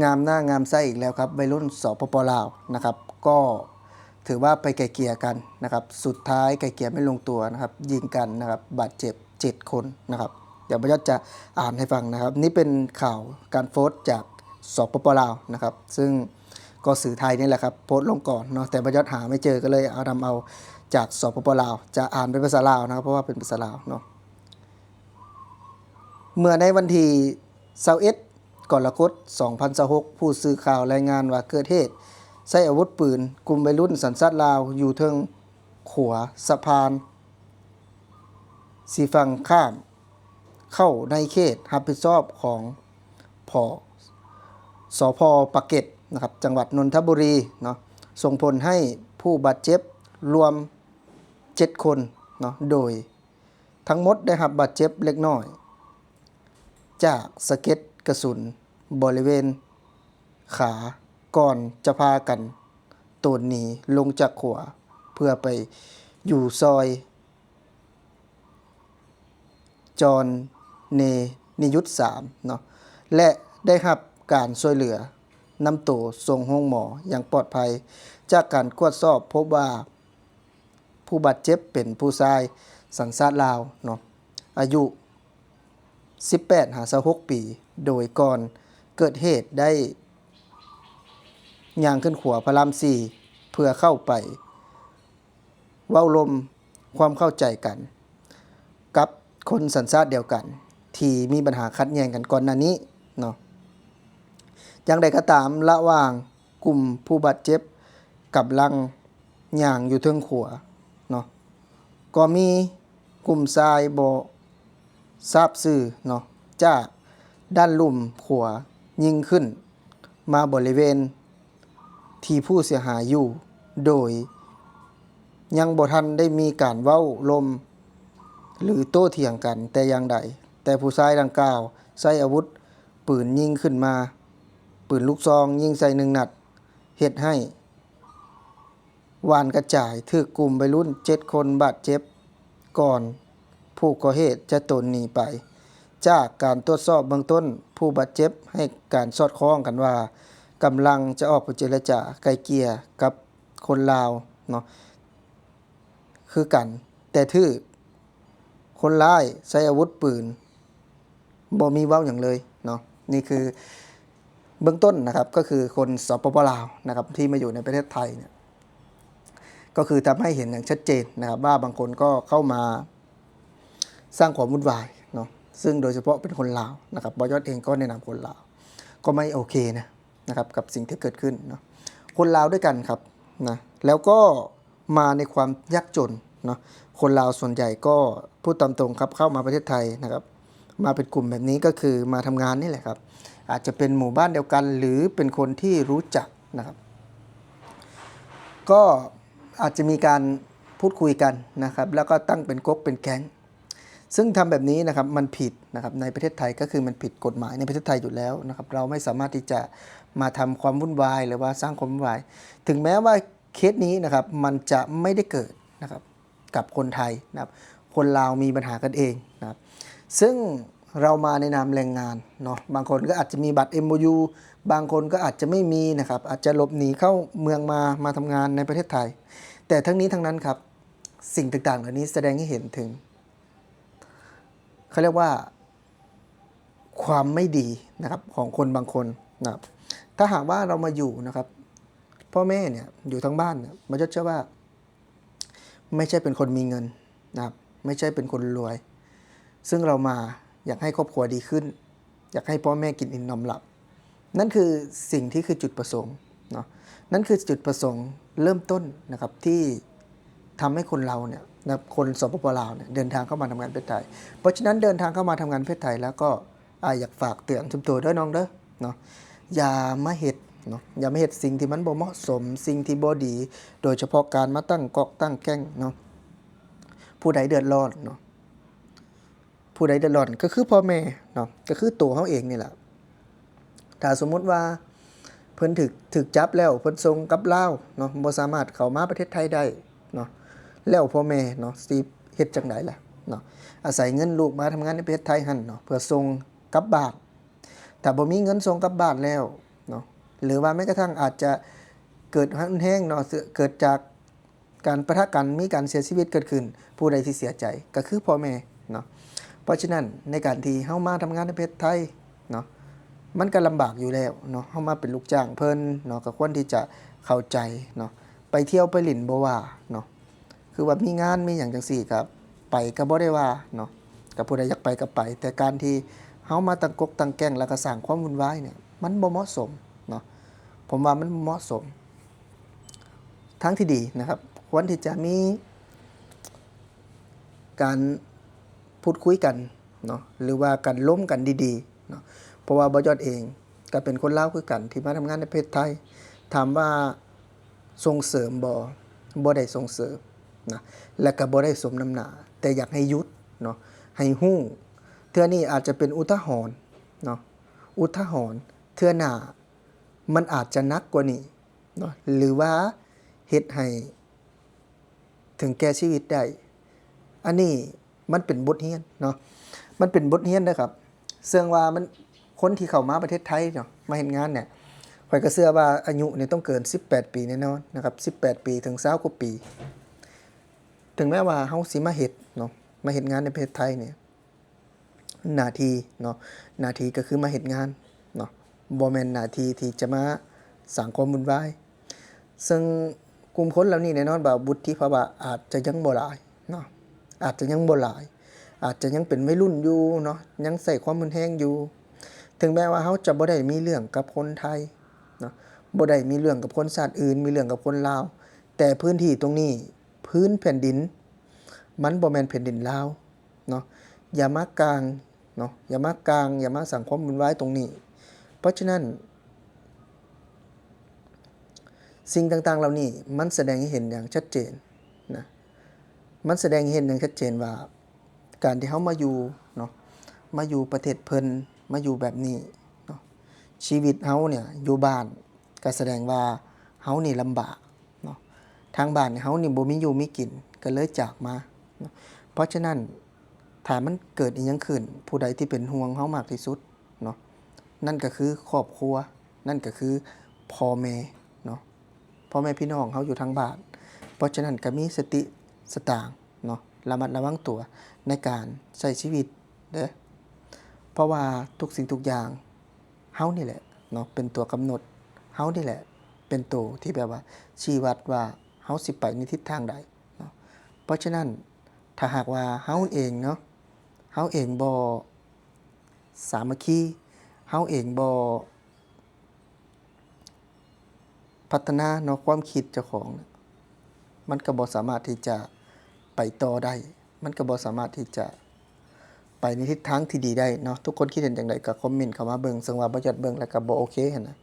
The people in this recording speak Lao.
ງາມໜ້າງາມໃສ່ອີກແລ້ວຄັບ ໄວລຸ້ນ ສປປ ລາວ ນະຄັບ ກໍຖືວ່າໄປໄກ່ເກ່ຍກັນນະຄັບ ສຸດທ້າຍໄກ່ເກ່ຍໄມ່ລົງຕົວນະຄັບ ຍິງກັນນະຄັບ ບາດເຈັບເຈັດຄົນນະຄັບ. ດຽວບ່າວຍອດຈະອ່ານໃຫ້ຟັງນະຄັບ ນີ້ເປັນຂ່າວການໂພສຈາກ ສປປ ລາວ ນະຄັບ ຊຶ່ງກໍສື່ໄທນີ້ແຫຼະຄັບ ໂພສລົງກ່ອນເນາະ ແຕ່ບ່າວຍອດຫາໄມ່ເຈີ ກໍເລີຍເອົານຳເອົາຈາກ ສປປ ລາວ ຈະອ່ານເປັນພາສາລາວນະຄັບ ເພາະວ່າເປັນພາສາລາວເນາະ. ເມື່ອໃນວັນທີຊາວເອັດ ກໍລະກົດ ສອງພັນຊາວຫົກ ຜູ້ສື່ຂ່າວລາຍງານວ່າເກີດເຫດໃຊ້ອາວຸດປືນ ກຸ່ມໄວລຸ້ນສັນຊາດລາວຢູ່ເທິງຂົວສະພານ ຊິຝັ່ງຂ້າມເຂົ້າໃນເຂດຮັບຜິດຊອບຂອງ ພ ສພ ປາກເກດນະຄັບ ຈັງຫວັດນົນທະບູລີເນາະ ສົ່ງຜົນໃຫ້ຜູ້ບາດເຈັບລວມເຈັດຄົນເນາະ ໂດຍ ທັງໝົດໄດ້ຮັບບາດເຈັບເລັກນ້ອຍ ຈາກສະເກັດກະສຸນບໍລິເວນຂາ ກ່ອນຈະພາກັນໂຕນໜີລົງຈາກຂົວ ເພື່ອໄປຢູ່ຊອຍຈອນເນນິຍຸດສາມເນາະ ແລະ ໄດ້ຮັບການຊ່ວຍເຫຼືອນຳໂຕສົ່ງໂຮງໝໍຢ່າງປອດໄພ. ຈາກການກວດສອບພົບວ່າ ຜູ້ບາດເຈັບເປັນຜູ້ຊາຍສັນຊາດລາວເນາະ ອາຍຸສິບແປດຫາຊາວຫົກປີ ໂດຍກ່ອນເກີດເຫດໄດ້ຍ່າງຂຶ້ນຂົວພະລາມສີ່ ເພື່ອເຂົ້າໄປເວົ້າລົມຄວາມເຂົ້າໃຈກັນກັບຄົນສັນຊາດດຽວກັນ ທີ່ມີບັນຫາຂັດແຍ່ງກັນກ່ອນໜ້ານີ້ເນາະ. ຢ່າງໃດກໍຕາມ ລະຫວ່າງ ກຸ່ມຜູ້ບາດເຈັບກຳລັງຍ່າງຢູ່ເທິງຂົວເນາະ ກໍມີກຸ່ມຊາຍບໍ່ຊາບຊື່ເນາະ ຈາກດ້ານລຸ່ມຂົວຍິງຂຶ້ນມາບໍລິເວນທີ່ຜູ້ເສຍຫາຍຢູ່ ໂດຍຍັງບໍ່ທັນໄດ້ມີການເວົ້າລົມ ຫຼື ໂຕ້ຖຽງກັນແຕ່ຢ່າງໃດ, ແຕ່ຜູ້ຊາຍດັ່ງກ່າວໃຊ້ອາວຸດປືນຍິງຂຶ້ນມາ, ປືນລູກຊອງຍິງໃສ່ໜຶ່ງນັດ, ເຮັດໃຫ້ຫວ່ານກະຈາຍ, ຖືກກຸ່ມໄວລຸ້ນເຈັດຄົນບາດເຈັບ ກ່ອນຜູ້ກໍ່ເຫດຈະໂຕນໜີໄປ. ຈາກການກວດສອບເບື້ອງຕົ້ນ, ຜູ້ບາດເຈັບໃຫ້ການສອດຄ່ອງກັນວ່າ ກຳລັງຈະອອກໄປເຈລະຈາໄກ່ເກ່ຍກັບຄົນລາວເນາະ ຄືກັນ, ແຕ່ຖືກຄົນຮ້າຍໃຊ້ອາວຸດປືນ ບໍ່ມີເວົ້າຫຍັງເລີຍເນາະ. ນີ້ຄືເບື້ອງຕົ້ນນະຄັບ, ກໍຄືຄົນ ສປປ ລາວ ນະຄັບ ທີ່ມາຢູ່ໃນປະເທດໄທເນຍ ກໍຄືທຳໃຫ້ເຫັນຢ່າງຊັດເຈນນະຄັບ ວ່າບາງຄົນກໍເຂົ້າມາສ້າງຄວາມວຸ່ນວາຍເນາະ, ຊຶ່ງໂດຍສະເພາະເປັນຄົນລາວນະຄັບ, ບ່າວຍອດເອງກໍໃນນາມຄົນລາວ ກໍໄມ່ໂອເຄນະ ນະຄັບ ກັບສິ່ງທີ່ເກີດຂຶ້ນເນາະ. ຄົນລາວດ້ວຍກັນຄັບນະ ແລ້ວກໍມາໃນຄວາມຍາກຈົນເນາະ. ຄົນລາວສ່ວນໃຫຍ່ກໍ ພູດຕາມຕົງຄັບ ເຂົ້າມາປະເທດໄທນະຄັບ ມາເປັນກຸ່ມແບບນີ້ ກໍຄືມາທຳງານນີ້ແຫຼະຄັບ, ອາດຈະເປັນໝູ່ບ້ານດຽວກັນ ຫຼື ເປັນຄົນທີ່ຮູ້ຈັກນະຄັບ, ກໍອາດຈະມີການພູດຄຸຍກັນນະຄັບ ແລ້ວກໍຕັ້ງເປັນກົກເປັນແກ້ງ. ຊຶ່ງທຳແບບນີ້ນະຄັບ ມັນຜິດນະຄັບ ໃນປະເທດໄທ ກໍຄືມັນຜິດກົດໝາຍໃນປະເທດໄທຢູ່ແລ້ວນະຄັບ. ເຮົາໄມ່ສາມາດທີ່ຈະມາທຳຄວາມວຸ່ນວາຍ ຫຼືວ່າສ້າງຄວາມວຸ່ນວາຍ, ເຖິງແມ້ວ່າເຄສນີ້ນະຄັບ ມັນຈະໄມ່ໄດ້ເກີດນະຄັບ ກັບຄົນໄທນະຄັບ, ຄົນລາວມີບັນຫາກັນເອງນະຄັບ. ຊຶ່ງເຮົາມາໃນນາມແຮງງານເນາະ, ບາງຄົນກໍອາດຈະມີບັດ ເອັມໂອຢູ ບາງຄົນກໍອາດຈະໄມ່ມີນະຄັບ, ອາດຈະຫຼົບໜີເຂົ້າເມືອງມາ ມາທຳງານໃນປະເທດໄທ. ແຕ່ທັງນີ້ທັງນັ້ນຄັບ ສິ່ງຕ່າງໆເຫຼົ່ານີ້ສະແດງໃຫ້ເຫັນເຖິງ ເຂົາຮຽກວ່າຄວາມໄມ່ດີນະຄັບ ຂອງຄົນບາງຄົນນະຄັບ. ຖ້າຫາກວ່າເຮົາມາຢູ່ນະຄັບ ພໍ່ແມ່ເນຍ ຢູ່ທາງບ້ານເນຍ ມາຈອດເຊື່ອວ່າ ໄມ່ໃຊ່ເປັນຄົນມີເງິນນະຄັບ, ໄມ່ໃຊ່ເປັນຄົນລວຍ, ຊຶ່ງເຮົາມາຢາກໃຫ້ຄອບຄົວດີຂຶ້ນ, ຢາກໃຫ້ພໍ່ແມ່ກິນອີ່ນນອນຫຼັບ. ນັ້ນຄືສິ່ງທີ່ຄືຈຸດປະສົງເນາະ, ນັ້ນຄືຈຸດປະສົງເລີ່ມຕົ້ນນະຄັບ ທີ່ທຳໃຫ້ຄົນລາວເນຍນະຄັບ, ຄົນ ສປປ ລາວ ເນຍ ເດີນທາງເຂົ້າມາທຳງານປະເທດໄທ. ເພາະສະນັ້ນ ເດີນທາງເຂົ້າມາທຳງານປະເທດໄທແລ້ວກໍ ອາ ຢາກຝາກເຕືອນຊຸມໂຕເດີນ້ອງເດີເນາະ, ຢ່າມາເຮັດເນາະ, ຢ່າມາເຮັດສິ່ງທີ່ມັນບໍ່ເໝາະສົມ, ສິ່ງທີ່ບໍ່ດີ, ໂດຍສະເພາະການມາຕັ້ງກອກຕັ້ງແກ້ງເນາະ. ຜູ້ໃດເດືອດຮ້ອນເນາະ, ຜູ້ໃດເດືອດຮ້ອນກໍຄືພໍ່ແມ່ເນາະ, ກໍຄືໂຕເຮົາເອງນີ້ແຫຼະ. ຖ້າສົມມຸດວ່າເພິ່ນຖືກ ຖືກຈັບແລ້ວ ເພິ່ນສົ່ງກັບລາວເນາະ, ບໍ່ສາມາດເຂົ້າມາປະເທດໄທໄດ້ເນາະ, ແລ້ວພໍ່ແມ່ເນາະ ຊິເຮັດຈັ່ງໃດລະເນາະ? ອາໄສເງິນລູກມາທຳງານໃນປະເທດໄທຫັ້ນເນາະ ເພື່ອສົ່ງກັບບ້ານ. ຖ້າບໍ່ມີເງິນສົ່ງກັບບ້ານແລ້ວ ເນາະ ຫຼືວ່າແມ້ກະທັ້ງອາດຈະເກີດຮຸນແຮງເນາະ ເກີດຈາກການປະທະກັນ ມີການເສຍຊີວິດເກີດຂຶ້ນ ຜູ້ໃດທີ່ເສຍໃຈກໍຄືພໍ່ແມ່ເນາະ. ເພາະສະນັ້ນ ໃນການທີ່ເຮົາມາທຳງານໃນປະເທດໄທເນາະ ມັນກໍລຳບາກຢູ່ແລ້ວເນາະ ເຮົາມາເປັນລູກຈ້າງເພິ່ນເນາະ ກໍຄວນທີ່ຈະເຂົ້າໃຈເນາະ. ໄປທ່ຽວໄປຫຼິ້ນບໍ່ວ່າເນາະ ຄືວ່າມີງານມີຫຍັງຈັ່ງຊີ້ ກໍໄປກໍບໍ່ໄດ້ວ່າເນາະ ກໍຜູ້ໃດຢາກໄປກໍໄປ. ແຕ່ການທີ່ເຮົາມາຕັ້ງກົກຕັ້ງແກ້ງ ແລ້ວກໍສ້າງຄວາມວຸ່ນວາຍນີ້ ມັນບໍ່ເໝາະສົມເນາະ ຜົມວ່າມັນບໍ່ເໝາະສົມ. ທາງທີ່ດີນະຄັບ ຄວນທີ່ຈະມີການພູດຄຸຍກັນເນາະ ຫຼືວ່າການລົມກັນດີໆເນາະ. ເພາະວ່າບ່າວຍອດເອງກໍເປັນຄົນລາວຄືກັນ ທີ່ມາທຳງານໃນປະເທດໄທ. ຖາມວ່າສົ່ງເສີມບໍ່? ບໍ່ໄດ້ສົ່ງເສີມນະ ແລະກໍບໍ່ໄດ້ສົມນ້ຳໜ້າ ແຕ່ຢາກໃຫ້ຢຸດເນາະ ໃຫ້ຮູ້. ເທື່ອນີ້ອາດຈະເປັນອຸທາຫອນເນາະ ອຸທາຫອນ ເທື່ອໜ້າມັນອາດຈະໜັກກວ່ານີ້ເນາະ ຫຼືວ່າເຮັດໃຫ້ເຖິງແກ່ຊີວິດໄດ້. ອັນນີ້ມັນເປັນບົດຮຽນເນາະ ມັນເປັນບົດຮຽນເດີຄັບ. ເຊິ່ງວ່າມັນ ຄົນທີ່ເຂົ້າມາປະເທດໄທເນາະ ມາເຮັດງານເນີ້ຍ ຂ້ອຍກໍເຊື່ອວ່າອາຍຸນີ້ຕ້ອງເກີນສິບແປດປີແນ່ນອນນະຄັບ ສິບແປດປີເຖິງຊາວກວ່າປີ. ເຖິງແມ້ວ່າເຮົາຊິມາເຮັດເນາະ ມາເຮັດງານໃນປະເທດໄທນີ້ ໜ້າທີ່ເນາະ ໜ້າທີ່ກໍຄືມາເຮັດງານເນາະ ບໍ່ແມ່ນໜ້າທີ່ທີ່ຈະມາສ້າງຄວາມວຸ່ນວາຍ. ເຊິ່ງກຸ່ມຄົນເຫຼົ່ານີ້ແນ່ນອນວ່າວຸດທິພາວະອາດຈະຍັງບໍ່ຫຼາຍເນາະ ອາດຈະຍັງບໍ່ຫຼາຍ ອາດຈະຍັງເປັນໄວລຸ້ນຢູ່ເນາະ ຍັງໃຊ້ຄວາມຮຸນແຮງຢູ່. ເຖິງແມ້ວ່າເຮົາຈະບໍ່ໄດ້ມີເລື່ອງກັບຄົນໄທເນາະ ບໍ່ໄດ້ມີເລື່ອງກັບຄົນຊາດອື່ນ ມີເລື່ອງກັບຄົນລາວ ແຕ່ພື້ນທີ່ຕົງນີ້ ພື້ນແຜ່ນດິນ ມັນບໍ່ແມ່ນແຜ່ນດິນລາວເນາະ. ຢ່າມາກາງເນາະ ຢ່າມາກາງ ຢ່າມາສ້າງຄວາມວຸ່ນວາຍຕົງນີ້. ເພາະສະນັ້ນ ສິ່ງຕ່າງໆເຫຼົ່ານີ້ ມັນສະແດງໃຫ້ເຫັນຢ່າງຊັດເຈນນະ ມັນສະແດງໃຫ້ເຫັນຢ່າງຊັດເຈນວ່າ ການທີ່ເຮົາມາຢູ່ເນາະ ມາຢູ່ປະເທດເພິ່ນ ມາຢູ່ແບບນີ້ເນາະ ຊີວິດເຮົາເນີ້ຍຢູ່ບ້ານ ກໍສະແດງວ່າເຮົານີ້ລຳບາກເນາະ ທາງບ້ານເຮົານີ້ບໍ່ມີຢູ່ມີກິນ ກໍເລີຍຈາກມາເນາະ. ເພາະສະນັ້ນ ຖ້າມັນເກີດອີ່ຫຍັງຂຶ້ນ ຜູ້ໃດທີ່ເປັນຫ່ວງເຮົາມາກທີ່ສຸດເນາະ ນັ້ນກໍຄືຄອບຄົວ ນັ້ນກໍຄືພໍ່ແມ່ເນາະ ພໍ່ແມ່ພີ່ນ້ອງເຮົາຢູ່ທາງບ້ານ. ເພາະສະນັ້ນກໍມີສະຕິສະຕາງເນາະ ລະມັດລະວັງຕົວໃນການໃຊ້ຊີວິດເດີ ເພາະວ່າທຸກສິ່ງທຸກຢ່າງເຮົານີ້ແຫຼະເນາະ ເປັນຕົວກຳນົດ ເຮົານີ້ແຫຼະເປັນໂຕທີ່ແບບວ່າຊີ້ວັດວ່າເຮົາຊິໄປໃນທິດທາງໃດເນາະ. ເພາະສະນັ້ນ ຖ້າຫາກວ່າເຮົາເອງເນາະ ເຮົາເອງບໍ່ສາມັກຄີ ເຮົາເອງບໍ່ ພັດທະນາເນາະ ຄວາມຄິດເຈົ້າຂອງ ມັນກໍບໍ່ສາມາດທີ່ຈະໄປຕໍ່ໄດ້ ມັນກໍບໍ່ສາມາດທີ່ຈະໄປໃນທິດທາງທີ່ດີໄດ້ເນາະ. ທຸກຄົນຄິດເຫັນຈັ່ງໃດກໍຄອມເມັນເຂົ້າມາເບິ່ງ ເຊິ່ງວ່າບໍ່ຢາກເບິ່ງແລ້ວກໍບໍ່ໂອເຄຫັ້ນນະ.